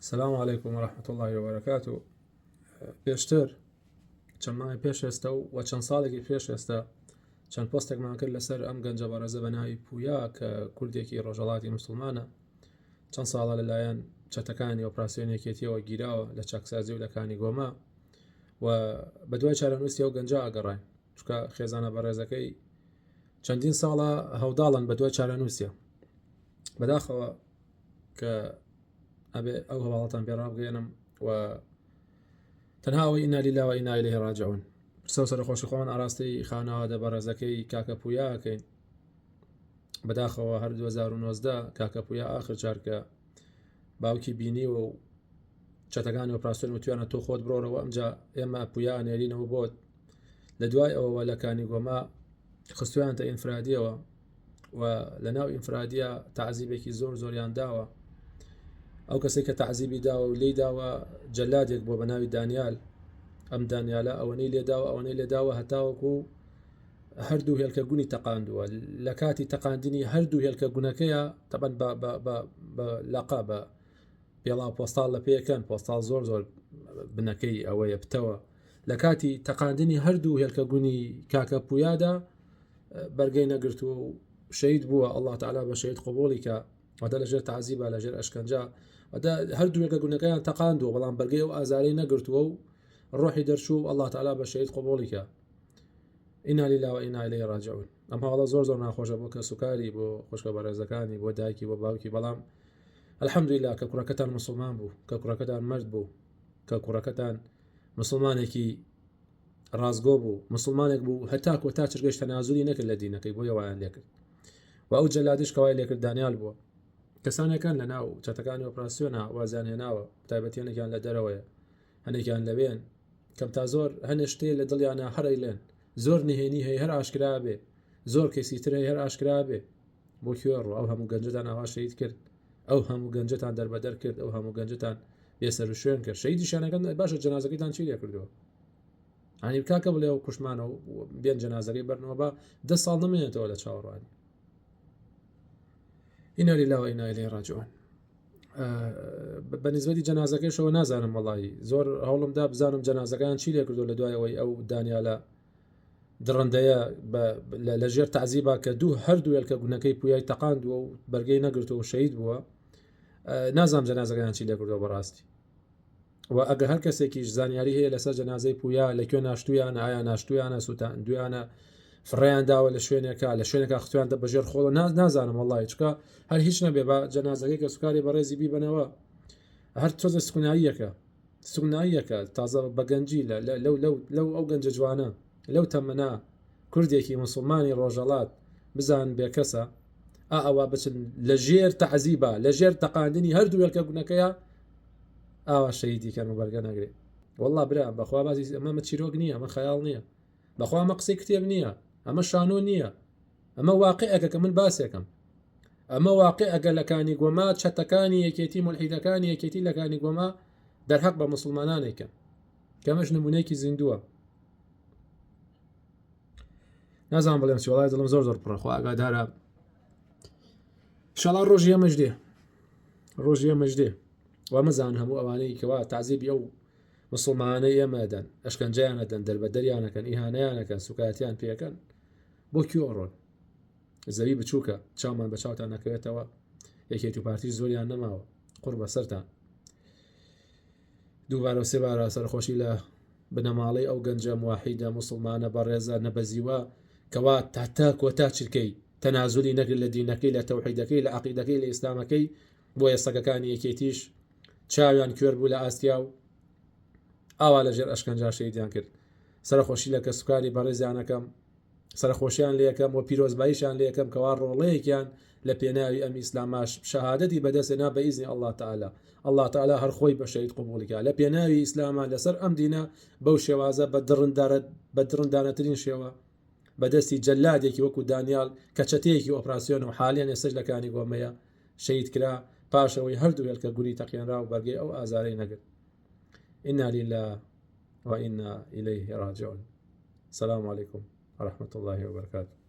سلام علیکم و رحمة اللە و بەرەکاتو پێشتر چەند مانگی پێش ئێستا و وە چەند ساڵێکی پێش ئێستا چەند پۆستێکمان کرد لەسەر ئەم گەنجە بەڕێزە بە ناوی پویا کە کوردێکی ڕۆژهەڵاتی مسلمانە چەند ساڵە لەلایەن چەتەکانی ئۆپراسیۆن یەکێتیەوە گیراوە لە چاکسازی و لە کانی گۆما و بە دوای چارەنووسی ئەو گەنجە ئەگەڕاین چونکە خێزانە بەڕێزەکەی چەندین ساڵە هەوداڵن بە دوای چارەنووسە بەداخەوە کە ئەبێ ئەو هەواڵەتان پێ ڕابگەێنم و تەنها ئەوەی إنا لله وإنا إليه راجعون پرسە و سەرخۆشی خۆمان ئاراستەی خانەوادە بەڕێزەکەی کاکە پویاکەین بەداخەوە هەر 2009 کاکە پویا ئاخر جارکە باوکی بینیوە و چەتەکانی ئۆپراسیۆن وتویانە تۆ خۆت بڕۆرەوە ئەمجا ئێمە پویا ئەنێرینەوە بۆت لە دوای ئەوەوە لە کانی گۆما خستویانتە ئینفرادیەوە و لە ناو ئینفرادیە تعزیبێکی زۆر زۆریان داوە ئەو کەسێک کە تعزیبی داوە و لی داوە جەلادێک بۆ بە ناوی دانیال ئەم دانیالە ئەوەنەی لێداوە ئەوەنەی لێداوە هەتاوەکو هەردوو هێلکە گونی تەقاندووە لە کاتی تەقاندنی هەردوو هێلکە گونەکەیە تەبەن بە لەقا بە پێڵاو پۆستاڵ لە پێکەن پۆستاڵ زۆر زۆر بنەکەی ئەوەیە پتەوە لە کاتی تەقاندنی هەردوو هێلکە گونی کاکە پویادا بەرگەی نەگرتووە و شەید بووە ئەله تعالی بە شەید قوبوڵی کە واتە لەژێر تعزیبە لەژێر ئەشکەنجە واتە هەردوو هێلکە گونەکەیان تەقاندووە بەڵام بەرگەی ئەو ئازارەی نەگرتووە و ڕۆحی دەرچوو ئەله تعالی بە شەید قوبوڵی کە إنا لله وإنا إليه راجعون ئەم هەواڵە زۆر زۆر ناخۆشە بۆ کەسوکاری بۆ خوشکە بەڕێزەکانی بۆ دایکی بۆ باوکی بەڵام الحمدلله کە کوڕەکەتان مسلمان بوو کە کوڕەکەتان مرد بوو کە کوڕەکەتان مسلمانێکی ڕاستگۆ بوو مسلمانێک بوو هەتا کۆتا چرگەش تەنازولی نەکرد لە دینەکەی بۆ وایان لێکرد و ئەو جەلادیش کەوای لێکرد دانیال بووە کەسانەکان لە ناو چەتەکانی ئۆپراسیۆنە وازیان هێناوە تایبەتیانێکیان لە دەرەوەیە هەنێکیان لەوێن کەم تا زۆر هەنێ شتێ لە دڵیانە هەرەیلێن زۆر نهێنی هەیە هەر ئاشکرا بێ زۆر کەسی تر هەیە هەر ئاشکرا بێ بۆ کوێ ڕۆ ئەو هەموو گەنجتان ئاوا شەهید کرد ئەو هەموو گەنجتان دەربەدەر کرد ئەو هەموو گەنجتان بێسەر و شوێن کرد شەهیدیشانەکەن باشە جەنازەکەتان چی لێ کردووە ئەنی کاکە بڵێ و کوشمانە و بێن جەنازەکەی بەرنەوە بە دە ساڵ نمێنێتەوە لە چاوەڕوانی إنا لله وإنا إليه راجعون بە نسبەتی جەنازەکەیشەوە نازانم وەڵی زۆر هەوڵم دا بزانم جەنازەکان چی لێ کردو لە دوای ئەوەی ئەو دانیالە دڕندەیە لە ژێر تعزیبا کە دوو هەردوو هێلکە گونەکەی پویای تەقاندووە و بەرگەی نەگرتووە و شەید بووە نازانم جەنازەکەیان چی لێ کردووە بەڕاستی و ئەگەر هەر کەسێکیش زانیاری هەیە لەسەر جەنازەی پویا لە کوێ ناشتویانە ئایا ناشتویانە سووتاندویانە فڕیان داوە لە شوێنێکە لە شوێنێکە خستویان دە بەژێر خۆڵە ناز نازانم وەڵی چکە هەر هیچ نەبێ بە جەنازەکەی کە سوکاری بەڕێزی بیبەنەوە هەر تۆزە سکوناییەکە سوناییەکە تازە بە گەنجی لە لەو لەو لەو ئەو گەنجە جوانە لەو تەمەنا کوردێکی مسلمانی ڕۆژەڵات بزان بێکەسە ئا ئەوە بچن لە ژێر تەعزیبا لە ژێر تەقاندنی هەردوو هێلکە گونەکەیە ئاوا شەهیدی کەن و بەرگە نەگرێ والله برا بەخوا باسی ئەمە مە چیرۆک نییە ئەمە خەیاڵ نییە بەخوا ئەمە قسەی کتێب نییە ئەمە شانۆ نییە ئەمە واقعەکە کە من باسێکم ئەمە واقعەکە لە کانی گۆما چەتەکانی یەکێتی ملحیدەکانی یەکێتی لە کانی گۆما دەرحەق بە مسلمانانێکە کەمەش نمونەیەکی زیندووە نازانم بڵێم چی وڵای دڵم زۆر زۆر پڕە خوا ئاگادارە شەڵا ڕۆژی ئەمەش دێ ڕۆژی ئەمەش دێ وا مەزان هەموو ئەوانەی کەوا تعزیبی ئەو مسلمانەی ئێمە دەن ئەشکەنجەیانە دەن دەربەدەریانەکەن ئیهانەیانەکەن سوکایەتیان پێەکەن بۆ کوێ ڕۆن زەوی بچووکە چاومان بە چاوتان نەکەوێتەوە یەکێتی و پارتی زۆریان نەماوە قوڕ بەسەرتان دووبارە و سێبارە سەرخۆشی لە بنەماڵەی ئەو گەنجە موحیدە موسڵمانە بەڕێزە نەبەزیوە کەوا تا کۆتا چرکەی تەنازولی نەکرد لە دینەکەی لە تەوحیدەکەی لە عەقیدەکەی لە ئیسلامەکەی بۆیە سەگەکانی یەکێتیش چاویان کوێر بوو لە ئاستیا و ئاوا لەژێر ئەشکەنجا شەیدیان کرد سەرخۆشی لە کەسوکاری بەڕێزیانەکەم سەرەخۆشیان لێکەم و پیرۆزباییشان لێکەم کەوا ڕۆڵەیەکیان لە پێناوی ئەم ئیسلاماش شەهادەتی بەدەستێنا بە ئیزنی اللە تعالی اللە تعالی هەر خۆی بە شەهید قبوڵی کا لە پێناوی ئیسلاما لەسەر ئەم دینە بەو شێوازە بە دڕندارە بە دڕندانەترین شێوە بە دەستی جەلادێکی وەکو دانیال کە چەتەیەکی ئۆپراسیۆن و حالیان ئێستاش لە کانی گۆمەیە شەهید کرا پاش ئەوەی هەردوو هێلکە گونی تەقێنرا و بەرگەی ئەو ئازارەی نەگرت إنا لله وإنا إليه راجعون السلام عليكم ورحمة الله وبركاته.